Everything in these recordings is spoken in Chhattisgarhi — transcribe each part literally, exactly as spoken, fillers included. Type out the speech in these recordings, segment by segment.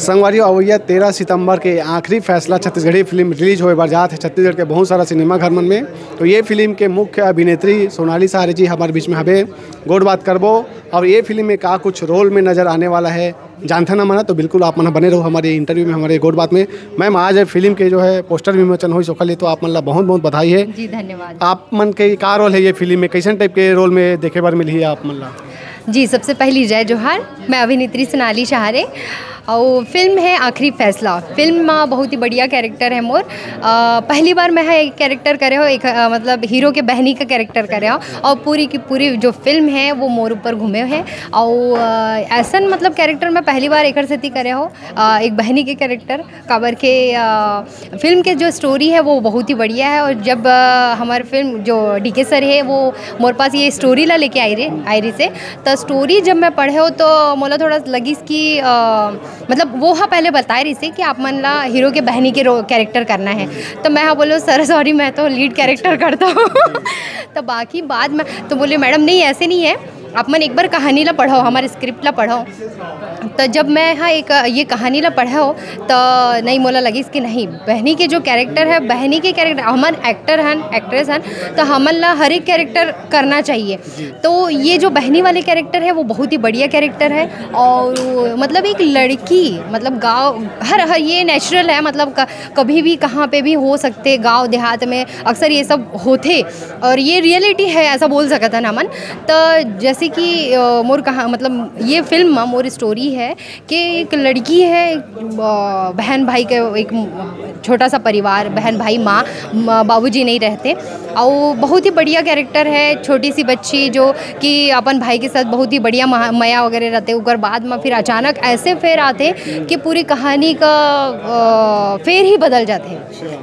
संगवारी हो, अवइया तेरह सितंबर के आखिरी फैसला छत्तीसगढ़ी फिल्म रिलीज होए बर जात हे छत्तीसगढ़ के बहुत सारा सिनेमा घर मन में। तो ये फिल्म के मुख्य अभिनेत्री सोनाली सहारे जी हमारे बीच में हवे। गोठ बात करबो और ये फिल्म में का कुछ रोल में नजर आने वाला है, जानथन हमन ह। तो बिल्कुल आप मन ह बने रहो हमारे इंटरव्यू में, हमारे गोठ बात में। मैम, आज फिल्म के जो है पोस्टर विमोचन होइस, ओखर लिए तो आप मन ला बहुत बहुत बधाई है। जी, धन्यवाद। आप मन के का रोल है ये फिल्म में, कैसन टाइप के रोल में देखे बर मिलही आप मन ला? जी, सबसे पहली जय जोहार। मैं अभिनेत्री सोनाली सहारे और फिल्म है आखिरी फैसला। फिल्म में बहुत ही बढ़िया कैरेक्टर है मोर। अ, पहली बार मैं ह एक कैरेक्टर करे हो, एक, अ, मतलब हीरो के बहनी का कैरेक्टर करे हो और पूरी की पूरी जो फिल्म है वो मोर ऊपर घूमे है। और, अ, ऐसन मतलब कैरेक्टर मैं पहली बार एकर सेती करे हो, अ, एक बहनी के कैरेक्टर, काबर के, अ, फिल्म के जो स्टोरी है वो बहुत ही बढ़िया है। और जब, अ, हमारे फिल्म जो डीके सर है वो मोर पास ये स्टोरी ला लेके आई रे, आई रही से, तो स्टोरी जब मैं पढ़े हो तो मोला थोड़ा लगिस कि, अ, मतलब वो हा पहले बताए रही से कि आप मन ला हीरो के बहनी के रो-, कैरेक्टर करना है। तो मैं हा बोलो, "सर सॉरी, मैं तो लीड कैरेक्टर करता हूँ।" तो बाकी बाद में तो बोले, "मैडम नहीं, ऐसे नहीं है, आप मन एक बार कहानी ला पढ़ो, हमारे स्क्रिप्ट ला पढ़ो।" तो जब मैं हा एक ये कहानी ला पढ़े हो तो नहीं, मोला लगिस कि नहीं, बहनी के जो कैरेक्टर है, बहनी के कैरेक्टर, हमन एक्टर हन, एक्ट्रेस हन, तो हमन ला हर एक कैरेक्टर करना चाहिए। तो ये जो बहनी वाले कैरेक्टर है वो बहुत ही बढ़िया कैरेक्टर है। और मतलब एक लड़की, मतलब गाँव, हर हर ये नेचुरल है, मतलब क-, कभी भी कहाँ पे भी हो सकते, गाँव देहात में अक्सर ये सब होते और ये रियलिटी है, ऐसा बोल सकत हन हमन। तो जैसे कि, अ, मोर कहा, मतलब ये फिल्म में मोर स्टोरी है कि एक लड़की है, अ, बहन भाई के एक छोटा सा परिवार, बहन भाई, माँ, माँ, बाबूजी नहीं रहते। और बहुत ही बढ़िया कैरेक्टर है, छोटी सी बच्ची जो कि अपन भाई के साथ बहुत ही बढ़िया महा-, मया वगैरह रहते, ओकर बाद में फिर अचानक ऐसे फेर आते कि पूरी कहानी का, अ, फेर ही बदल जाते हैं।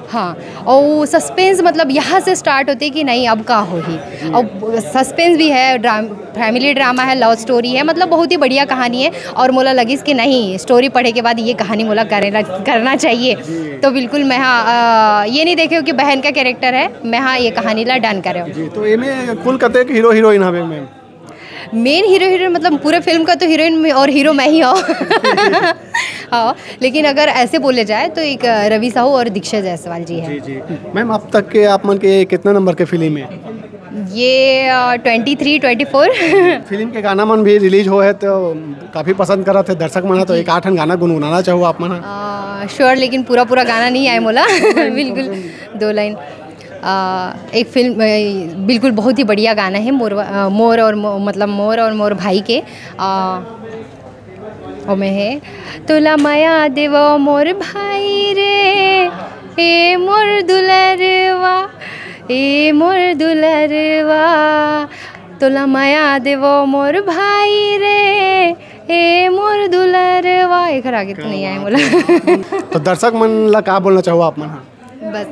हाँ, और वो सस्पेंस मतलब यहाँ से स्टार्ट होते कि नहीं अब का होही। और सस्पेंस भी है, ड्राम-, फैमिली ड्रामा है, लव स्टोरी है, मतलब बहुत ही बढ़िया कहानी है। और मोला लगिस कि नहीं, स्टोरी पढ़े के बाद ये कहानी मोला करे ला-, करना चाहिए। तो बिल्कुल मैं, हाँ, अ, ये नहीं देखे हो कि बहन का कैरेक्टर है, मैं, हाँ, ये कहानी ला डन करे हो। जी, तो एमे कुल कतेक हीरो हीरोइन हवे मैम? मेन हीरो हीरोइन मतलब पूरे फिल्म का तो हीरोइन और हीरो मैं ही हूँ। हाँ, लेकिन अगर ऐसे बोले जाए तो एक, अ, रवि साहू और दीक्षा जायसवाल जी है। जी, जी। मैम, अब तक के आप मन के कितना नंबर के फिल्म है? ये, अ, ट्वेंटी थ्री, ट्वेंटी फोर। फिल्म के गाना मन भी रिलीज हो है तो काफ़ी पसंद करत है दर्शक मन, तो जी। एक आठ ठन गाना गुनगुनाना चाहू आप मन? अ, श्योर, लेकिन पूरा पूरा गाना नहीं आए मोला। बिल्कुल, दो लाइन। अ, एक फिल्म, अ, बिल्कुल बहुत ही बढ़िया गाना है मोर, अ, मोर और मो-, मतलब मोर और मोर भाई के, अ, ओमे है, "तोला मया देवो मोर भाई रे, ए मोर दुलरवा, ए मोर दुलरवा, तोला मया देवो मोर भाई रे, ए मोर दुलरवा।" एकर आगे तो नहीं आए मोला। तो दर्शक मन ला का बोलना चाहो आप मन? बस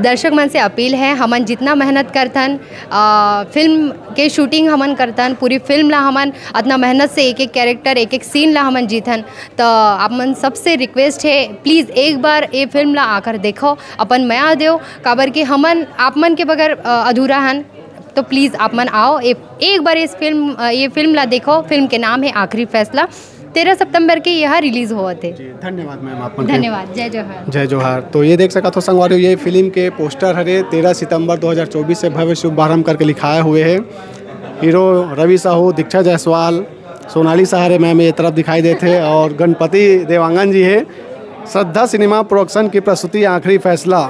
दर्शक मन से अपील है, हमन जितना मेहनत करथन, अ, फिल्म के शूटिंग हमन करथन, पूरी फिल्म ला हमन अतना मेहनत से एक एक कैरेक्टर, एक एक सीन ला हमन जीथन, तो आप मन सबसे रिक्वेस्ट है, प्लीज एक बार ये फिल्म ला आकर देखो, अपन मया देव, काबर कि हमन आप मन के बगैर, अ, अधूरा हन। तो प्लीज आप मन आओ, ए-, एक बार इस फिल्म, अ, ये फिल्म ला देखो। फिल्म के नाम है आखिरी फैसला। तेरह सितंबर के यह रिलीज होवत है। जी, धन्यवाद मैम, आप मन के। धन्यवाद। जय जोहार। जय जोहार। तो ये देख सकत हो संगवारी हो, ये फिल्म के पोस्टर हरे, तेरह सितंबर दो हज़ार चौबीस से भव्य शुभारंभ करके लिखाए हुए है। हीरो रवि साहू, दीक्षा जायसवाल, सोनाली सहारे मैम ये तरफ दिखाई देते हैं और गणपति देवांगन जी है। श्रद्धा सिनेमा प्रोडक्शन की प्रस्तुति आखिरी फैसला।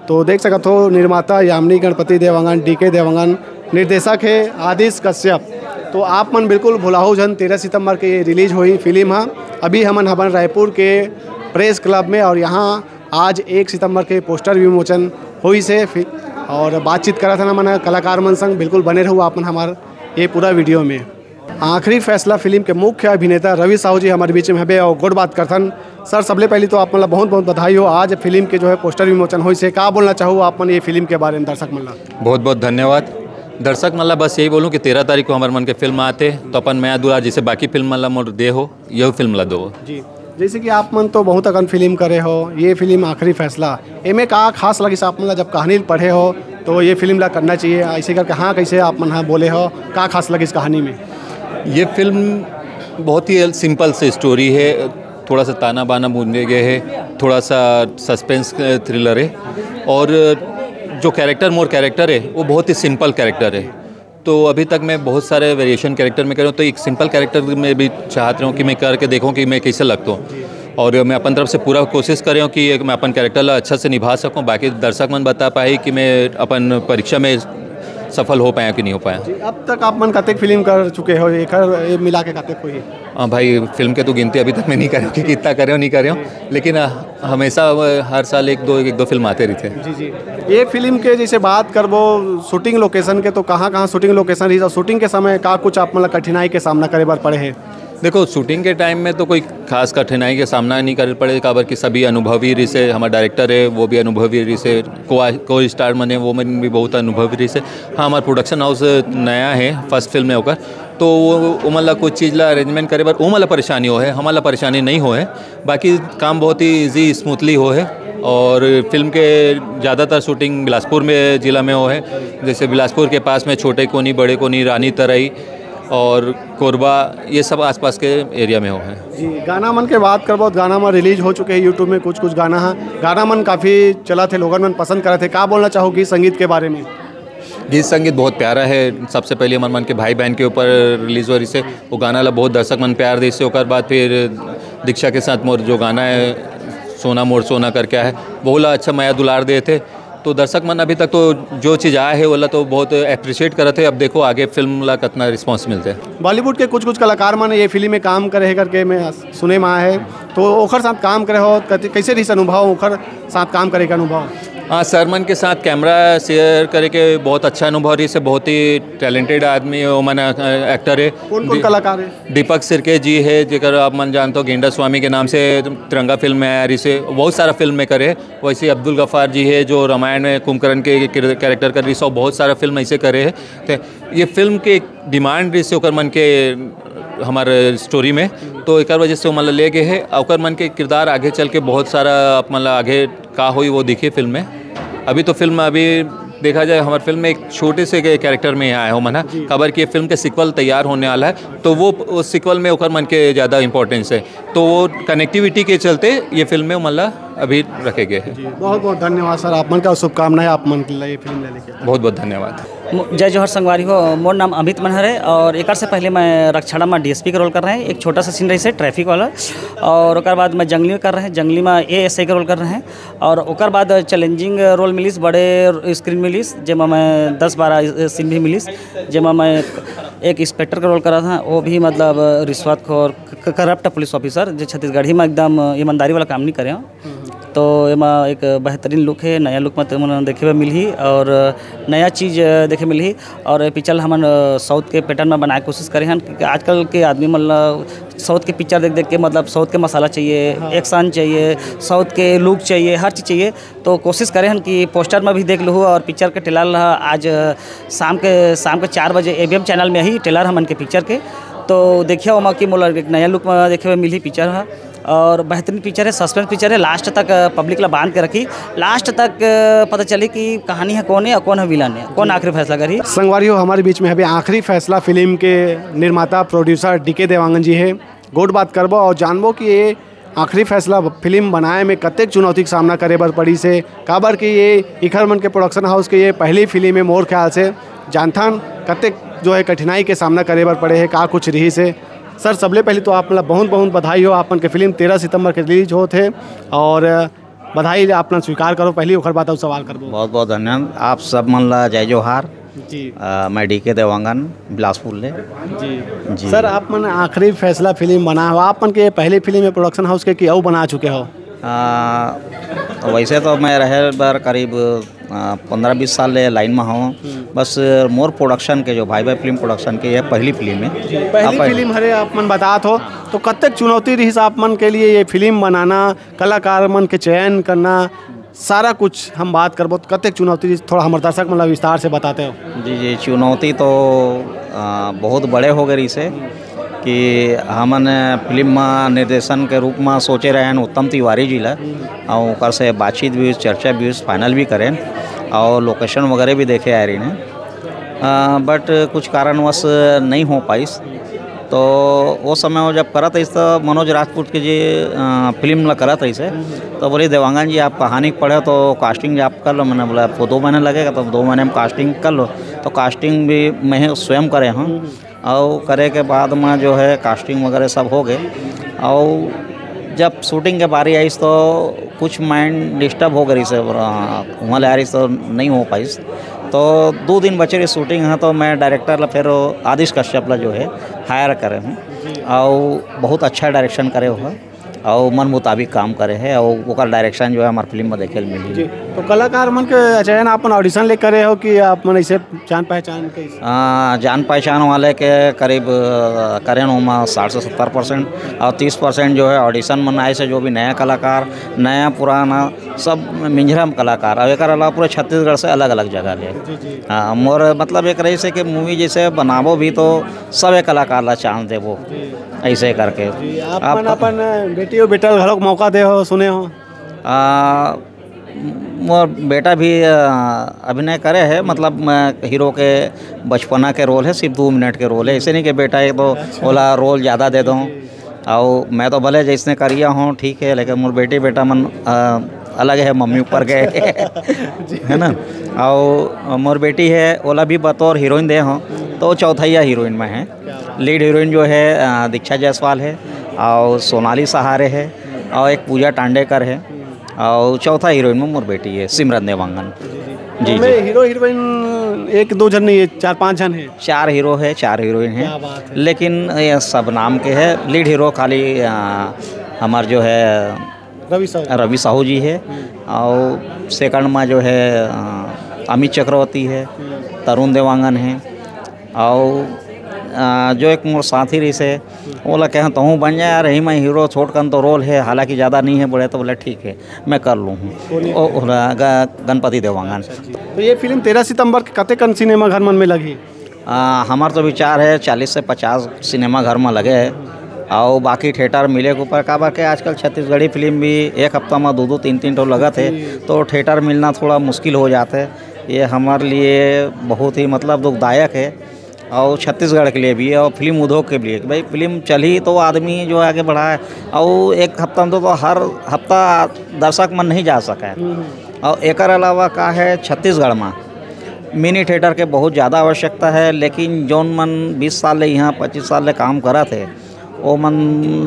तो देख सकत हो, निर्माता यामिनी गणपति देवांगन, डीके देवांगन, निर्देशक है आदिश कश्यप। तो आप मन बिल्कुल भुलाहू झन, तेरह सितंबर के ये रिलीज होही फिल्म हा। अभी हमन हवन रायपुर के प्रेस क्लब में और यहाँ आज एक सितंबर के पोस्टर विमोचन होइस हे फि-, और बातचीत करत हन हमन कलाकार मन संग। बिल्कुल बने रहू आप मन हमार ये पूरा वीडियो में। आखिरी फैसला फिल्म के मुख्य अभिनेता रवि साहू जी हमारे बीच में हबे और गोठ बात करथन। सर, सबले पहले तो आप मन ला बहुत बहुत बधाई हो, आज फिल्म के जो है पोस्टर विमोचन होइस हे, का बोलना चाहू आप मन ये फिल्म के बारे में दर्शक मन ला? बहुत बहुत धन्यवाद। दर्शक मन ला बस यही बोलूँ कि तेरह तारीख को हमारे मन के फिल्म आते, तो अपन मया दुलार जैसे बाकी फिल्म मन ला मोर दे हो, यह फिल्म ला दो। जी, जैसे कि आप मन तो बहुत अकन फिल्म करे हो, ये फिल्म आखिरी फैसला, एमे का खास लगिस आप मन ला जब कहानी पढ़े हो तो ये फिल्म ला करना चाहिए, ऐसे करके हाँ कैसे आप मन हाँ बोले हो, का खास लगिस कहानी में? ये फिल्म बहुत ही सिंपल सी स्टोरी है। थोड़ा सा ताना बाना बूंदे गए है, थोड़ा सा सस्पेंस थ्रिलर है। और जो कैरेक्टर मोर कैरेक्टर है, वो बहुत ही सिंपल कैरेक्टर है। तो अभी तक मैं बहुत सारे वेरिएशन कैरेक्टर में कर रहा हूँ, तो एक सिंपल कैरेक्टर में भी चाहत रहा हूँ कि मैं करके देखूँ कि मैं कैसे लगता हूँ। और मैं अपन तरफ से पूरा कोशिश कर रहा हूँ कि एक मैं अपन कैरेक्टर ला अच्छा से निभा सकूँ। बाकी दर्शक मन बता पाए कि मैं अपन परीक्षा में सफल हो पाया कि नहीं हो पाया। अब तक आप मन कतेक फिल्म कर चुके हो, एकर ये मिला के कतेक होही? हाँ भाई, फिल्म के तो गिनती अभी तक मैं नहीं करे हूँ कि कितना करे हो, नहीं करे हो, लेकिन अ, हमेशा अ, हर साल एक दो एक दो फिल्म आते रहते हैं। जी जी। ये फिल्म के जैसे बात करबो शूटिंग लोकेशन के, तो कहाँ कहाँ शूटिंग लोकेशन रही, और शूटिंग के समय का कुछ आप मतलब कठिनाई के सामना करे बर पड़े है? देखो, शूटिंग के टाइम में तो कोई खास कठिनाई के सामना नहीं करे पड़े, काबर कि सभी अनुभवी रहिसे। हमारा डायरेक्टर है, वो भी अनुभवी रहिसे, को को स्टार मन है, वो मन भी बहुत अनुभवी रहिसे। हाँ, हमारा प्रोडक्शन हाउस नया है, फर्स्ट फिल्म है ओकर, तो वो ओमन ला कुछ चीज़ ला अरेंजमेंट करे बर ओमन ला परेशानी हो है, हमारा ला परेशानी नहीं हो है। बाकी काम बहुत ही ईजी स्मूथली हो है। और फिल्म के ज़्यादातर शूटिंग बिलासपुर में ज़िला में हो है, जैसे बिलासपुर के पास में छोटे कोनी, बड़े कोनी, रानी तरई और कोरबा, ये सब आसपास के एरिया में हो है। जी, गाना मन के बात करबो तो गाना मन रिलीज हो चुके हैं यूट्यूब में, कुछ कुछ गाना है, गाना मन काफ़ी चला थे, लोगन मन पसंद करा थे। का बोलना चाहो गीत संगीत के बारे में? गीत संगीत बहुत प्यारा है। सबसे पहले हमर मन के भाई बहन के ऊपर रिलीज हो रही से, वो गाना ला बहुत दर्शक मन प्यार दे से, ओकर बाद फिर दीक्षा के साथ मोर जो गाना है सोना मोर सोना करके है, वो ला अच्छा मया दुलार दे थे। तो दर्शक मन अभी तक तो जो चीज़ आया है, वो ला तो बहुत अप्रिशिएट करत है। अब देखो आगे फिल्म ला कितना रिस्पॉन्स मिलते हैं। बॉलीवुड के कुछ कुछ कलाकार मन ये फिल्म में काम करे है करके मैं सुने में आया है, तो ओखर साथ काम करे हो, कति- कैसे रही अनुभव, ओखर साथ काम करे के अनुभव? हाँ, सर मन के साथ कैमरा शेयर करे के बहुत अच्छा अनुभव रही से। बहुत ही टैलेंटेड आदमी है, वो मन एक्टर है। कौन कौन कलाकार है? दीपक सिरके जी है, जेकर आप मन जानते हो गेंडा स्वामी के नाम से तिरंगा फिल्म में आया रही से, बहुत सारा फिल्म में करे। वैसे ही अब्दुल गफ्फार जी है, जो रामायण में कुंभकर्ण के किर- कैरेक्टर कर रही सो, बहुत सारा फिल्म ऐसे करे है। तो ये फिल्म के एक डिमांड रही से ओकर मन के हमारे स्टोरी में, तो एकर वजह से वो मतलब ले गए है। ओकर मन के किरदार आगे चल के बहुत सारा आप मतलब आगे का होई वो दिखे फिल्म में। अभी तो फिल्म अभी देखा जाए, हमारे फिल्म में एक छोटे से कैरेक्टर में आया हूँ मना, खबर की फिल्म के सीक्वल तैयार होने वाला है, तो वो उस सीक्वल में ओकर मन के ज़्यादा इंपॉर्टेंस है, तो वो कनेक्टिविटी के चलते ये फिल्म में मतलब अभी रखे गए हैं। बहुत बहुत धन्यवाद सर, आप मन का शुभकामनाएं, आप मन के लिए ये फिल्म लेने के। बहुत बहुत धन्यवाद। मो- जय जोहार संगवारी हो, मोर नाम अमित मनहर है और एक से पहले मैं रक्षाड़ा में डीएसपी का रोल कर रहे हैं, एक छोटा सा सीन रही से ट्रैफिक वाला, और ओकर बाद मैं जंगली में कर रहे हैं, जंगली में एएसआई का रोल कर रहे हैं, और ओकर बाद चैलेंजिंग रोल मिलिस, बड़े स्क्रीन मिलिस, जेमा मैं दस बारह सीन भी मिलिस, जेमा मैं एक इंस्पेक्टर का रोल करा था, वो भी मतलब रिश्वतखोर, क- करप्ट पुलिस ऑफिसर, जो छत्तीसगढ़ी में एकदम ईमानदारी वाला काम नहीं करे हो। तो एमा एक बेहतरीन लुक है, नया लुक में तुमन देखे बर मिलही और नया चीज़ देखे मिलही। और पिक्चर हमन साउथ के पैटर्न में बनाए के कोशिश करे हन, क्योंकि आजकल के आदमी मन ला साउथ के पिक्चर देख देख के, मतलब, साउथ के मसाला चाहिए, एक्शन चाहिए, साउथ के लुक चाहिए, हर चीज़ चाहिए। तो कोशिश करे हन कि पोस्टर में भी देख लूँ और पिक्चर के ट्रेलर ला आज शाम के शाम के चार बजे एबीएम चैनल में ही ट्रेलर हमन के पिक्चर के। तो देखिए ओमा कि मोला एक नया लुक में देखे बर मिलही पिक्चर हा। और बेहतरीन पिक्चर है, सस्पेंस पिक्चर है, लास्ट तक पब्लिक ला बांध के रखी, लास्ट तक पता चली कि कहानी है कौन है और कौन है विलन है, कौन आखिरी फैसला करी। संगवारी हो, हमारे बीच में अभी आखिरी फैसला फिल्म के निर्माता प्रोड्यूसर डीके देवांगन जी है। गोठ बात करबो और जानबो कि ये आखिरी फैसला फिल्म बनाए में कतेक चुनौती के सामना करे बर पड़ी से, काबर कि ये इखर मन के प्रोडक्शन हाउस के ये पहली फिल्म है मोर ख्याल से। जानथन कतेक जो है कठिनाई के सामना करे बर पड़े है, का कुछ रही से। सर, सबले पहले तो आप मतलब बहुत बहुत बधाई हो, आप मन के फिल्म तेरह सितंबर के रिलीज होत है और बधाई आप मन स्वीकार करो पहली, ओकर बाद अउ सवाल करबो। बहुत बहुत धन्यवाद आप सब मन ला, जय जोहार। जी। अ, मैं डीके देवांगन, बिलासपुर ले। जी। जी। सर, आप मन आखिरी फैसला फिल्म बना हो, आप मन के ये पहली फिल्म है प्रोडक्शन हाउस के कि अउ बना चुके हो? अ, वैसे तो मैं रहे बर करीब पंद्रह बीस साल ले लाइन में हूँ। बस मोर प्रोडक्शन के, जो भाई भाई फिल्म प्रोडक्शन के, ये पहली फिल्म है। पहली आप- फिल्म हरे आप मन बतात हो, तो कतेक चुनौती रही आप मन के लिए ये फिल्म बनाना, कलाकार मन के चयन करना, सारा कुछ हम बात करबो तो कतेक चुनौती रही, थोड़ा हमारे दर्शक मतलब विस्तार से बताते हो। जी जी, चुनौती तो अ, बहुत बड़े हो गए इसे कि हमन फिल्म में निर्देशन के रूप में सोचे रहे हैं उत्तम तिवारी जी ला, और ओकर से बातचीत भी हुई, चर्चा भी हुई, फाइनल भी करें और लोकेशन वगैरह भी देखे आए रही हैं। बट कुछ कारणवश नहीं हो पाइस। तो वो समय वो जब करत रहिस, तो मनोज राजपूत के जी, अ, फिल्म ला करत रहिस हे। तो बोले, "देवांगन जी, आप कहानी पढ़े, तो कास्टिंग आप कर लो।" मैंने बोला, "आपको दो महीने लगेगा, तो दो महीने में कास्टिंग कर लो।" तो कास्टिंग भी मैं ही स्वयं करे हूँ। और करे के बाद में जो है, कास्टिंग वगैरह सब हो गए। और जब शूटिंग के बारी आइस, तो कुछ माइंड डिस्टर्ब हो गई से, वहाँ ले आ रही, तो नहीं हो पाइस। तो दो दिन बचे रही शूटिंग है, तो मैं डायरेक्टर ला फिर आदिश कश्यप ला जो है, हायर करे हूँ। और बहुत अच्छा डायरेक्शन करे हो, और मन मुताबिक काम करे है, और ओकर डायरेक्शन जो है, हमार फिल्म में देखे ल मिली। जी, तो कलाकार मन के चयन अपन ऑडिशन ले करे हो कि आप मन ऐसे जान पहचान के? आ, जान पहचान वाले के करीब, आ, करेन ओमा साठ से सत्तर परसेंट, और तीस परसेंट जो है, ऑडिशन मन आए से, जो भी नया कलाकार, नया पुराना, सब मिंझरम कलाकार। और एकर अलावा पूरे छत्तीसगढ़ से अलग-अलग जगह ले। जी, जी। हाँ, मोर मतलब एक रहिस हे कि मूवी जैसे बनाबो भी, तो सब एक कलाकार ला चांस देबो, जी। ऐसे करके। जी, आप आप मन अपन बेटी और बेटा घलोक मौका दे हो, सुने हो? आ, मोर बेटा भी, आ, अभिनय करे है, मतलब, मैं हीरो के बचपना के रोल है, सिर्फ दो मिनट के रोल है। ऐसे नहीं कि बेटा एक तो अच्छा। ओला रोल ज़्यादा दे दूँ। जी। और मैं तो भले जैसने करिया हूँ, ठीक है, लेकिन मोर बेटी बेटा मन, आ, अलग है, मम्मी ऊपर गए। जी। है ना? और मोर बेटी है, ओला भी बतौर हीरोइन दे हूँ, तो वो चौथैया हीरोइन में है। क्या बात। लीड हीरोइन जो है, आ, दीक्षा जायसवाल है, और सोनाली सहारे है, और एक पूजा टांडेकर है। और चौथा हीरोइन में मोर बेटी है, सिमरन देवांगन। जी, जी। जी, तो मैं जी। हीरो हीरोइन एक दो जन नहीं है, चार पांच जन है। चार हीरो है, चार हीरोइन है। क्या बात है। लेकिन ये सब नाम के है। लीड हीरो खाली, आ, हमार जो है रवि साहू। रवि साहू जी है। हम्म। और सेकंड में जो है, आ, अमित चक्रवर्ती है, हम्म। तरुण देवांगन है, और, आ, जो एक मोर साथी रहिस हे, ओला कहे, "तहूँ बन जा यार, यही में हीरो, छोट कन तो रोल है, हालांकि ज़्यादा नहीं है," बोले, तो बोले, "ठीक है, मैं कर लूँ हूँ।" कौन है? ओ, ओला ग-, गणपति देवांगन। अच्छा, जी। तो ये फिल्म तेरह सितंबर के कतेकन सिनेमा घर मन में लगही? आ, हमार तो विचार है, चालीस से पचास सिनेमा घर में लगे है, और बाकी थिएटर मिले के ऊपर, काबर के आजकल छत्तीसगढ़ी फिल्म भी एक हफ्ता में दो दो तीन तीन ठो लगत है, जी। तो थिएटर मिलना थोड़ा मुश्किल हो जाता है। ये हमारे लिए बहुत ही, मतलब, दुखदायक है। और छत्तीसगढ़ के लिए भी और फिल्म उद्योग के लिए कि भाई, फिल्म चली तो आदमी जो है आगे बढ़ा है। और एक हफ्ता में तो, तो हर हफ्ता दर्शक मन नहीं जा सका है। हम्म। और एकर अलावा का है, छत्तीसगढ़ में मिनी थिएटर के बहुत ज़्यादा आवश्यकता है, लेकिन जौन मन बीस साल ले यहाँ, पच्चीस साल ले काम करत है, वो मन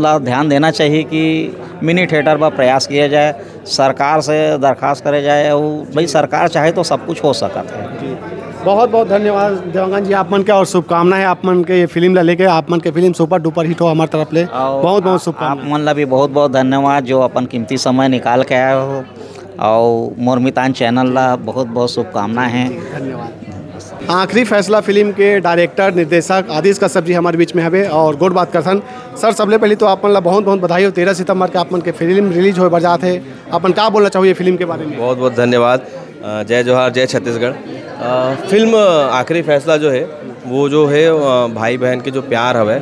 ला ध्यान देना चाहिए कि मिनी थिएटर पर प्रयास किया जाए, सरकार से दरखास्त करे जाए। और भाई, सरकार चाहे तो सब कुछ हो सकत है। जी, बहुत बहुत धन्यवाद देवांगन जी आप मन के, और शुभकामना है आप मन के ये फिल्म ला लेके। आप मन के फिल्म सुपर डुपर हिट हो हमार तरफ ले। और बहुत बहुत आप, शुभकामना। आप मन ला भी बहुत बहुत धन्यवाद, जो अपन कीमती समय निकाल के आए हो, और मोर मितान चैनल ला बहुत बहुत शुभकामना है। धन्यवाद। आखिरी फैसला फिल्म के डायरेक्टर, निर्देशक आदिश कश्यप जी हमारे बीच में हवे और गोठ बात करथन। सर, सबले पहले तो आप मन ला बहुत बहुत बधाई हो, तेरह सितंबर के आप मन के फिल्म रिलीज होए बर जात है। आप मन का बोलना चाहो ये फिल्म के बारे में? बहुत बहुत धन्यवाद। अ, जय जोहार, जय छत्तीसगढ़। अ, फिल्म आखिरी फैसला जो है, वो जो है, अ, भाई बहन के जो प्यार हवे,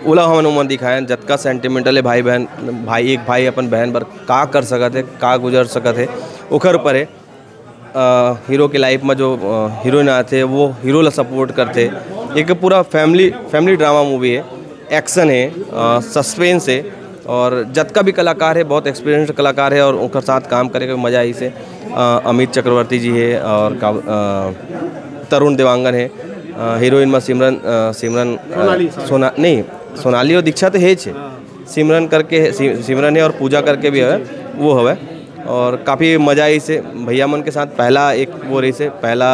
ओला हमन ओमन दिखाएन। जतका सेंटिमेंटल है भाई बहन, भाई, एक भाई अपन बहन बर का कर सकत है, का गुजर सकत है, ओकर ऊपर है। अ, हीरो के लाइफ में जो, अ, हीरोइन आथे, वो हीरो ला सपोर्ट करथे। एक पूरा फैमिली, फैमिली ड्रामा मूवी है, एक्शन है, अ, सस्पेंस है, और जतका भी कलाकार है, बहुत एक्सपीरियंस्ड कलाकार है, और ओकर साथ काम करे के मजा आइस हे। अ, अमित चक्रवर्ती जी है, और का, अ, तरुण देवांगन है, अ, हीरोइन में सिमरन, अ, सिमरन, अ, सोनाली, sorry। सोना-, नहीं, सोनाली और दीक्षा तो है ही। हाँ। सिमरन करके है, सि-, सिमरन है और पूजा करके भी है, वो हवे। और काफ़ी मजा आइस हे भैया मन के साथ, पहला एक वो रहिस हे, पहला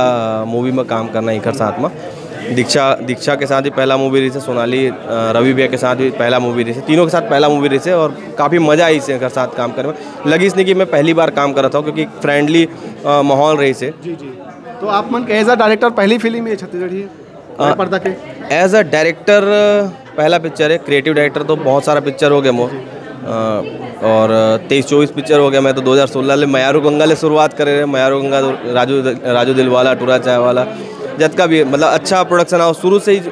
मूवी में काम करना एकर साथ में। दीक्षा, दीक्षा के साथ भी पहला मूवी रहिस हे, सोनाली, अ, रवि भैया के साथ भी पहला मूवी रहिस हे, तीनों के साथ पहला मूवी रहिस हे और काफ़ी मजा आइस हे एकर साथ काम करे में। लगिस नहीं कि मैं पहली बार काम करत हूँ, क्योंकि फ्रेंडली, अ, माहौल रहिस हे। जी, जी। तो आप मन के एज अ डायरेक्टर पहली फिल्म ये छत्तीसगढ़ी है? अ, बड़े पर्दा के? एज अ डायरेक्टर पहला पिक्चर है, क्रिएटिव डायरेक्टर तो बहुत सारा पिक्चर हो गया मोर। अ, और तेईस चौबीस पिक्चर हो गया। मैं तो दो हज़ार सोलह ले मयारू गंगा ले शुरुआत करे रहे, मयारू गंगा तो राजू, राजू दिलवाला, टूरा चाय वाला, जतका भी, मतलब, अच्छा प्रोडक्शन हाउस शुरू से ही, अ,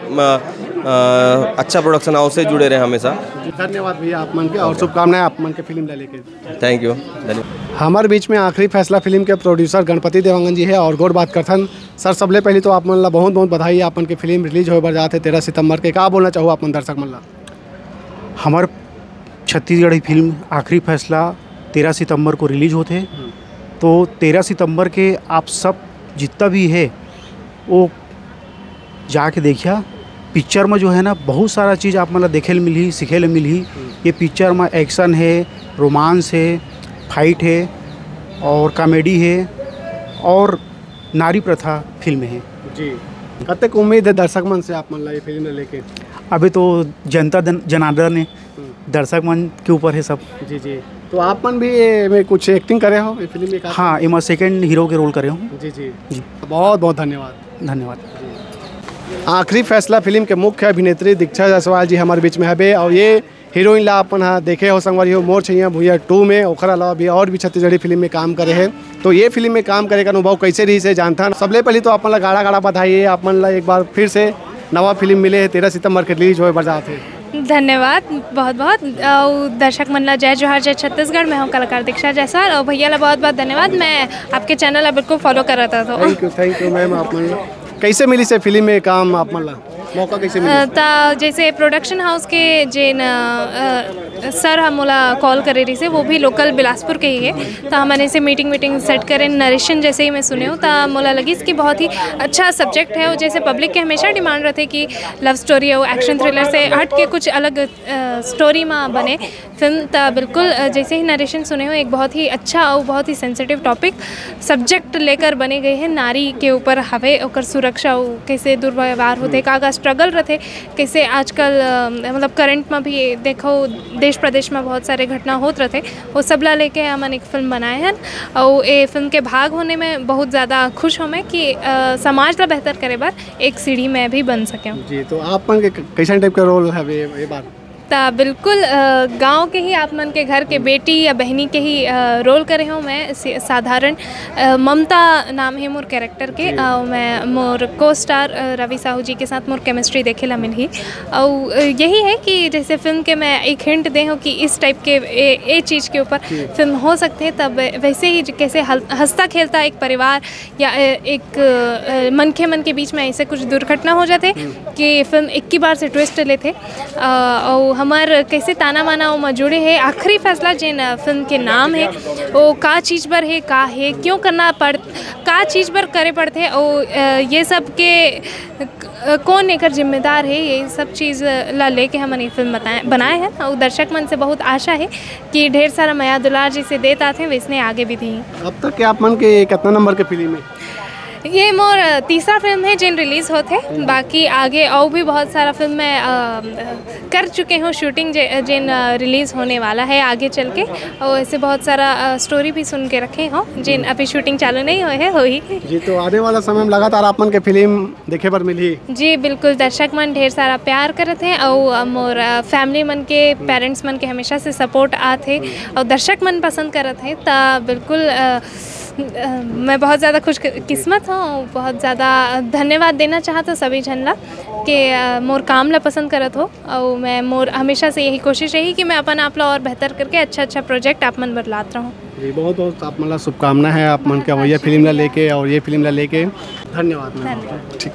अ, अच्छा प्रोडक्शन हाउस से जुड़े रहे हमेशा। धन्यवाद भैया आप मन के, और शुभकामनाएं आप मन के फिल्म ला लेके। Thank you. धन्यवाद। हमारे बीच में आखिरी फैसला फिल्म के प्रोड्यूसर गणपति देवांगन जी है और गोठ बात करथन। सर, सबले पहले तो आप मन ला बहुत बहुत बधाई, आप मन के फिल्म रिलीज होए बर जात हे तेरह सितंबर के। का बोलना चाहू आप मन दर्शक मन ला? हमार छत्तीसगढ़ी फिल्म आखिरी फैसला तेरह सितंबर को रिलीज होते, तो तेरह सितंबर के आप सब जितना भी है वो जाके देखिया। पिक्चर में जो है ना, बहुत सारा चीज़ आप मतलब देखे ल मिलही, सीखे ल मिलही। ये पिक्चर में एक्शन है, रोमांस है, फाइट है और कॉमेडी है और नारी प्रथा फिल्म है। जी, कतेक उम्मीद है दर्शक मन से आप मन ला ये फिल्म लेके? अभी तो जनता दन-, जनार्दन है, दर्शक मन के ऊपर है सब। जी जी। तो आप मन भी ये में कुछ एक्टिंग करे हो ये फिल्म में? हाँ, एमा सेकंड हीरो के रोल करे हूँ। जी जी। जी। बहुत बहुत धन्यवाद। धन्यवाद। आखिरी फैसला फिल्म के मुख्य अभिनेत्री दीक्षा जायसवाल जी हमारे बीच में हबे और ये हीरोइन ला अपन हा देखे हो संगवारी हो मोर छैया भुइया टू में, ओखर अलावा भी और भी छत्तीसगढ़ी फिल्म में काम करे हैं। तो ये फिल्म में काम करे का अनुभव कैसे रही से जानथन। सबले पहले तो आप मन ला गाड़ा गाड़ा बधाई है, आप मन ला एक बार फिर से नवा फिल्म मिले है, तेरह सितंबर के रिलीज होए बर जात है। धन्यवाद बहुत बहुत। अउ दर्शक मन ला जय जोहार, जय छत्तीसगढ़। मैं हूँ कलाकार दीक्षा जायसवाल और भैया ला बहुत बहुत धन्यवाद। मैं आपके चैनल ला बिल्कुल फॉलो करत रहता हूँ। Thank you, thank you ma'am. आप मन ला कैसे मिली से फिल्म में काम, आप मन ला मौका कैसे मिली? अ, त जैसे प्रोडक्शन हाउस के जेन अ, सर ह मोला कॉल करे रहिसे, वो भी लोकल बिलासपुर के ही है। तो हमन ऐसे मीटिंग वीटिंग सेट करें, नरेशन जैसे ही मैं सुने हूँ तो मोला लगिस कि बहुत ही अच्छा सब्जेक्ट है। और जैसे पब्लिक के हमेशा डिमांड रहते कि लव स्टोरी और एक्शन थ्रिलर से हट के कुछ अलग अ, स्टोरी में बने फिल्म, त बिल्कुल अ, जैसे ही नरेशन सुने हो, एक बहुत ही अच्छा और बहुत ही सेंसिटिव टॉपिक सब्जेक्ट लेकर बने गए हैं। नारी के ऊपर हवे, ओकर सुरक्षा, उ कैसे दुर्व्यवहार होते, का का स्ट्रगल रहते, कैसे आजकल अ, मतलब करंट में भी देखो, देश प्रदेश में बहुत सारे घटना होत रहते, वो सब ला लेके हमन एक फिल्म बनाए हैं। और ये फिल्म के भाग होने में बहुत ज़्यादा खुश हूँ मैं कि अ, समाज ला बेहतर करे बर एक सीढ़ी मैं भी बन सके हूँ। जी, तो आप मन के क-, कैसन टाइप का रोल है ये, ये बार? त बिल्कुल अ, गांव के ही, आप मन के घर के बेटी या बहनी के ही अ, रोल करे हूँ मैं। सी-, साधारण अ, ममता नाम है मोर कैरेक्टर के। अ, मैं मोर को स्टार अ, रवि साहू जी के साथ मोर केमिस्ट्री देखे ला मिलही। और अ, यही है कि जैसे फिल्म के मैं एक हिंट दे हूँ कि इस टाइप के ए, ए चीज़ के ऊपर फिल्म हो सकते हैं, तब वैसे ही ज-, कैसे हल-, हंसता खेलता एक परिवार या अ, एक अ, मनखे मन के बीच में ऐसे कुछ दुर्घटना हो जाते कि फिल्म एक ही बार से ट्विस्ट लेते। अ, और हमार कैसे ताना माना ओमा जुड़े है, आखिरी फैसला जेन अ, फिल्म के नाम है, वो का चीज़ बर है, का है, क्यों करना पड़, का चीज़ बर करे पड़ते, और अ, ये सब के अ, कौन एकर जिम्मेदार है, ये सब चीज़ ला लेके हमन ये फिल्म बताए, बनाए हैं। और दर्शक मन से बहुत आशा है कि ढेर सारा मया दुलार जैसे देत आथे, वैसने आगे भी दी। अब तक के आप मन के कितना नंबर के फिल्म है? ये मोर तीसरा फिल्म है जिन रिलीज होत है। बाकी आगे और भी बहुत सारा फिल्म मैं अ, कर चुके हूँ शूटिंग, जे, जिन अ, रिलीज होने वाला है आगे चल के। और ऐसे बहुत सारा अ, स्टोरी भी सुन के रखे हो जिन अभी शूटिंग चालू नहीं हुए है, होही। जी, तो आने वाला समय में लगातार आप मन के फिल्म देखे बर मिलही। जी बिल्कुल, दर्शक मन ढेर सारा प्यार करत हैं और अ, मोर अ, फैमिली मन के, पेरेंट्स मन के हमेशा से सपोर्ट आत है और दर्शक मन पसंद करत हैं, त बिल्कुल अ, अ, मैं बहुत ज़्यादा खुश क-, किस्मत हूँ। बहुत ज़्यादा धन्यवाद देना चाहत हूँ सभी झन ला के अ, मोर काम ला पसंद करत हो। और मैं मोर हमेशा से यही कोशिश रही कि मैं अपन आप ला और बेहतर करके अच्छा अच्छा प्रोजेक्ट आप मन बर लात रहूँ। जी, बहुत बहुत आप मन ला शुभकामना है, आप मन के अवैया फिल्म ला लेके और ये फिल्म ला लेके। धन्यवाद मैम। धन्यवाद। ठीक।